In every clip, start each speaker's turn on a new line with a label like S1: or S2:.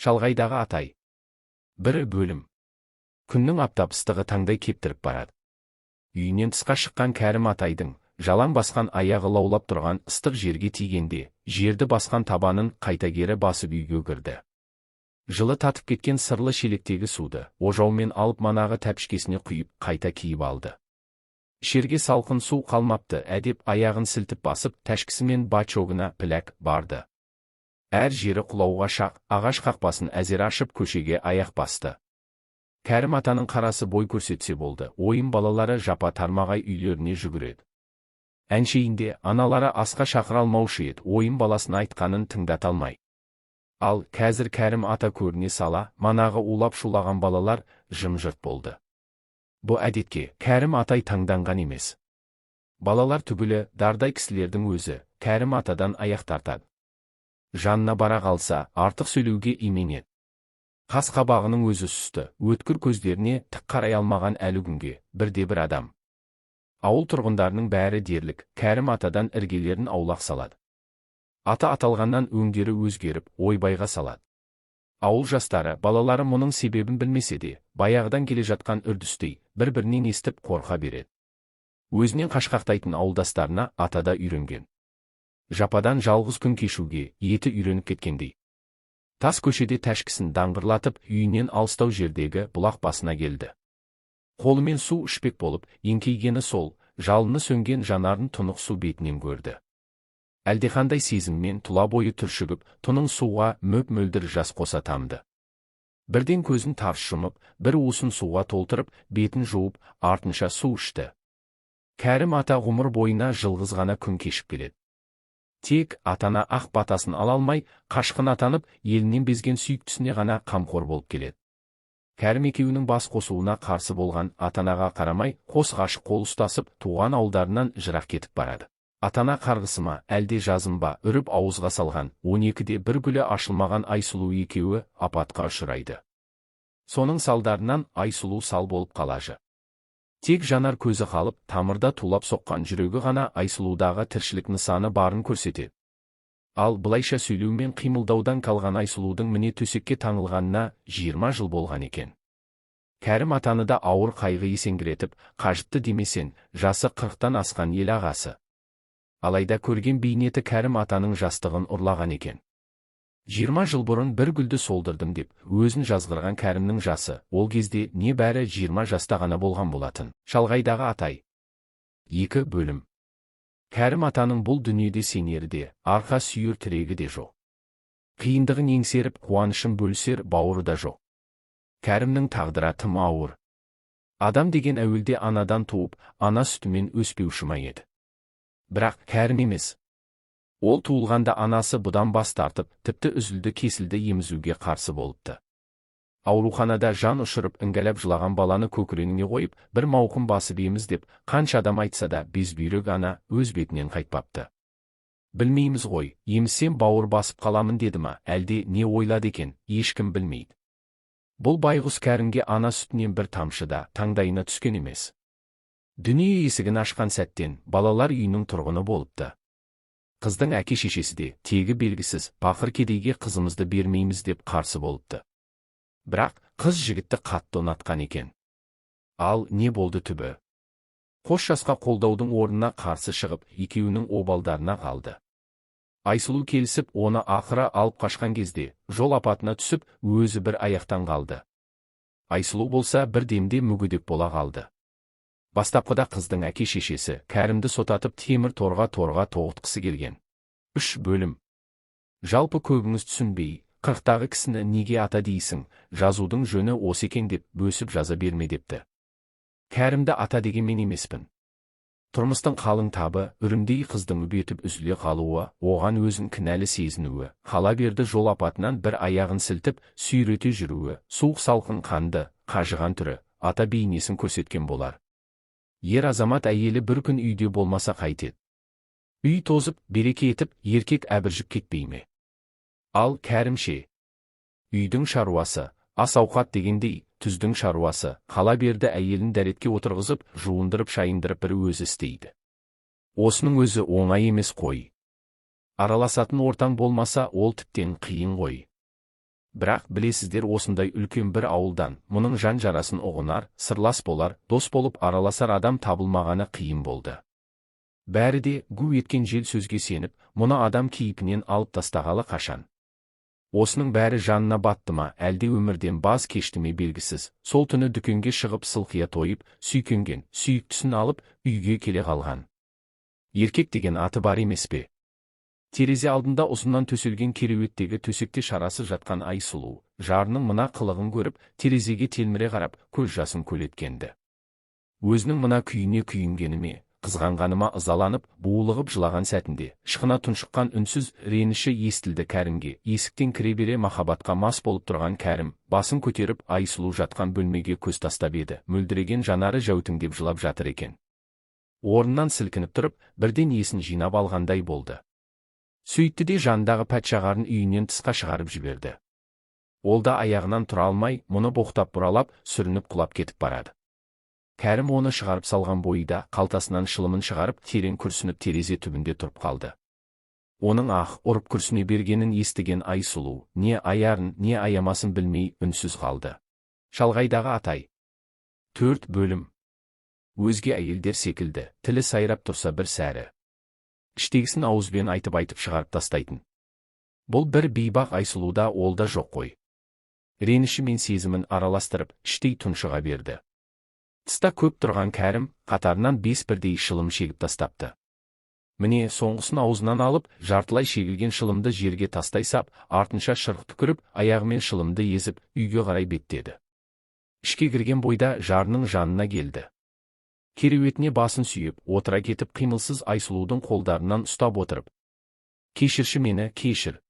S1: Шалғайдағы атай. Бір бөлім. Күннің аптап ыстығы таңдай кептіріп барады. Үйінен тысқа шыққан Кәрім атайдың жалаң басқан аяғы лаулап тұрған ыстық жерге тигенде, жерді басқан табанын қайта кері басып үйге кірді. Жылы татып кеткен сырлы шелектегі суды ожаумен алып, манағы тәпішкесіне құйып, қайта киіп алды. Ішерге салқын су қалмапты, әдеп аяғын сілтіп басып, тәшкісімен бачогына піләк барды. Әр жері құлауға шақ, ағаш қақпасын әзер ашып, көшеге аяқ басты. Кәрім атаның қарасы бой көрсетсе болды, ойын балалары жапа тармағай үйлеріне жүгіреді. Әншейінде аналары асқа шақыра алмаушы еді, ойын баласына айтқанын тыңдата алмай. Ал қазір Кәрім ата көріне сала, манағы улап шулаған балалар жым-жырт болды. Бұл әдетке Кәрім атай таңданған емес. Балалар түгілі, дардай кісілердің өзі Кәрім атадан аяқ тартады. Жанына бара қалса, артық сөйлеуге именеді. Қас қабағының өзі сұсты, өткір көздеріне тік қарай алмаған әлі күнге бірде бір адам. Ауыл тұрғындарының бәрі дерлік Кәрім атадан іргелерін аулақ салады. Аты аталғаннан өңдері өзгеріп, ойбайға салады. Ауыл жастары, балалары мұның себебін білмесе де, баяғыдан келе жатқан үрдістей, бір-бірінен естіп қорқа береді. Өзінен қашқақтайтын ауылдастарына атада үйренген. Жападан жалғыз күн кешуге еті үйреніп кеткендей. Тас көшеде тәшкісін даңғырлатып, үйінен алыстау жердегі бұлақ басына келді. Қолымен су ішпек болып, еңкейгені сол, жалыны сөнген жанарын тұнық су бетінен көрді. Әлдеқандай сезіммен тұла бойы түршігіп, тұның суға мөп-мөлдір жас қоса тамды. Бірден көзін тарс жұмып, бір уысын суға толтырып, бетін жуып, артынша су ішті. Кәрім ата ғұмыр бойына жылғыз ғана күн кешіп келеді. Тек атана ақ батасын ала алмай, қашқын атанып, елінен безген сүйіктісіне ғана қамқор болып келеді. Кәрім екеуінің бас қосуына қарсы болған атанаға қарамай, қос ғашық қол ұстасып, туған ауылдарынан жырақ кетіп барады. Атана қарғысы ма, әлде жазым ба, үріп ауызға салған, 12-де бір гүлі ашылмаған Айсұлу екеуі апатқа ұшырайды. Соның салдарынан Айсұлу сал болып қалады. Тек жанар көзі қалып, тамырда тулап соққан жүрегі ғана Айсұлудағы тіршілік нысаны барын көрсетеді. Ал былайша сөйлеу мен қимылдаудан қалған Айсұлудың міне төсекке таңылғанына 20 жыл болған екен. Кәрім атаны да ауыр қайғы есеңгіретіп, қажытты демесен, жасы 40-тан асқан ел ағасы. Алайда көрген бейнеті Кәрім атаның жастығын ұрлаған екен. 20 жыл бұрын бір гүлді солдырдым деп, өзін жазғырған Кәрімнің жасы, ол кезде не бәрі 20 жаста ғана болған болатын. Шалғайдағы атай. 2 бөлім. Кәрім атаның бұл дүниеде сенері де, арқа сүйер тірегі де жоқ. Қиындығын еңсеріп, қуанышын бөлісер бауыры да жоқ. Кәрімнің тағдыры тым ауыр. Адам деген әуелде анадан туып, ана сүтімен өспеуші ма еді. Бірақ Кәрім емес. Ол туылғанда анасы бұдан бас тартып, тіпті үзілді-кесілді емізуге қарсы болыпты. Ауруханада жан ұшырып іңгәләп жылаған баланы көкірегіне қойып, бір мауқын басып еміз деп, қанша адам айтса да, безбүйрек ана өз бетінен қайтпапты. Білмейміз ғой, емізсем бауыр басып қаламын деді ма, әлде не ойлады екен, ешкім білмейді. Бұл байғұс Кәрімге ана сүтінен бір тамшы да таңдайына түскен емес. Дүние есігін ашқан сәттен балалар үйінің тұрғыны болыпты. Қыздың әке шешесі де тегі белгісіз пақыр кедейге қызымызды бермейміз деп қарсы болыпты. Бірақ қыз жігітті қатты ұнатқан екен. Ал не болды түбі? Қос жасқа қолдаудың орнына қарсы шығып, екеуінің обалдарына қалды. Айсұлу келісіп, оны ақыры алып қашқан кезде, жол апатына түсіп, өзі бір аяқтан қалды. Айсұлу болса бір демде мүгедек бола қалды. Бастапқыда қыздың әке шешесі Кәрімді сотатып темір торға тоғытқысы келген. 3 бөлім. Жалпы көбіңіз түсінбей, 40-тағы кісіні неге ата дейсің, жазудың жөні осы екен деп бөсіп жаза берме депті. Кәрімді ата деген мен емеспін. Тұрмыстың қалың табы, үрімдей қыздың үбетіп үзіле қалуы, оған өзін кінәлі сезінуі, қала берді жол апатынан бір аяғын сілтіп, сүйрете жүруі, суық салқын қанды, қажыған түрі, ата бейнесін көрсеткен болар. Ер азамат әйелі бір күн үйде болмаса қайтеді. Үй тозып, береке етіп, еркек әбіржіп кетпей ме? Ал Кәрім ше? Үйдің шаруасы, ас ауқат дегендей, түздің шаруасы, қала берді әйелін дәретке отырғызып, жуындырып шайындырып бір өзі істейді. Осының өзі оңай емес қой. Араласатын ортаң болмаса, ол тіптен қиын ғой. Бірақ, білесіздер, осындай үлкен бір ауылдан мұның жан жарасын ұғынар, сырлас болар, дос болып араласар адам табылмағаны қиын болды. Бәрі де гу еткен жел сөзге сеніп, мұны адам кейпінен алып тастағалы қашан. Осының бәрі жанына батты ма, әлде өмірден баз кешті ме, белгісіз. Сол түні дүкенге шығып, сылқия тойып, сүйкенген сүйіктісін алып, үйге келе қалған. Еркек деген аты бар емес пе? Терезе алдында ұзыннан төселген кереуеттегі төсекте шарасыз жатқан Айсұлу, жарының мына қылығын көріп, терезеге телміре қарап, көз жасын көлеткенді. Өзінің мына күйіне күйінгені ме, қызғанғаны ма, ызаланып, буылығып жылаған сәтінде, ышқына тұншыққан үнсіз реніші естілді Кәрімге. Есіктен кіре бере махаббатқа мас болып тұрған Кәрім басын көтеріп, Айсұлу жатқан бөлмеге көз тастап еді, мөлдіреген жанары жәутіңдеп жылап жатыр екен. Орнынан сілкініп тұрып, бірден есін жинап алғандай болды. Сөйтті де жанындағы пәтшағарын үйінен тысқа шығарып жіберді. Ол да аяғынан тұра алмай, мұны боқтап бұралап, сүрініп құлап кетіп барады. Кәрім оны шығарып салған бойда қалтасынан шылымын шығарып, терең күрсініп, терезе түбінде тұрып қалды. Оның ах ұрып күрсіне бергенін естіген Айсұлу не аярын, не аямасын білмей үнсіз қалды. Шалғайдағы атай. 4 бөлім. Өзге әйелдер секілді, тілі сайрап тұрса бір сәрі. Іштегісін ауызбен айтып-айтып шығарып тастайтын. Бұл бір бейбақ Айсұлуда ол да жоқ қой. Реніші мен сезімін араластырып, іштей тұншыға берді. Тыста көп тұрған Кәрім қатарынан 5 бірдей шылым шегіп тастапты. Міне, соңғысын аузынан алып, жартылай шегілген шылымды жерге тастай сап, артынша шырқ түкіріп, аяғымен шылымды езіп, үйге қарай беттеді. Ішке кірген бойда жарының жанына келді. Кереуетіне басын сүйеп, отыра кетіп, қимылсыз Айсұлудың қолдарынан ұстап отырып: «Кешірші мені, кешір.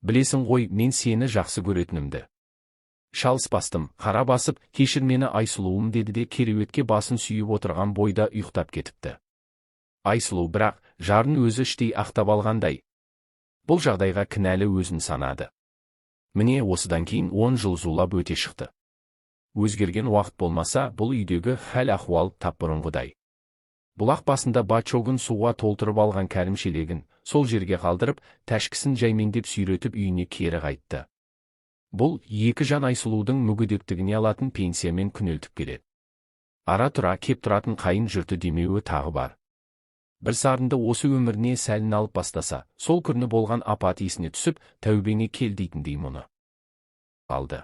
S1: Білесің ғой, мен сені жақсы көретінімді. Шалыс бастым, қара басып, кешір мені, Айсұлуым», деді де кереуетке басын сүйіп отырған бойда ұйықтап кетіпті. Айсұлу бірақ жарын өзі іштей ақтап алғандай. Бұл жағдайға кінәлі өзін санады. Міне, осыдан кейін 10 жыл зулап өте шықты. Өзгерген уақыт болмаса, бұл үйдегі хәл-ахуал тап бұрынғыдай. Бұлақ басында бачогын суға толтырып алған Кәрім шелегін сол жерге қалдырып, тәшкісін жаймендеп сүйретіп үйіне кері қайтты. Бұл екі жан Айсұлудың мүгедектігіне алатын пенсиямен күнелтіп келеді. Ара-тұра кеп тұратын қайын жұрты демеуі тағы бар. Бір сарынды осы өміріне сәлін алып бастаса, сол күні болған апат есіне түсіп, тәубеңе кел дейтіндей мұны алды.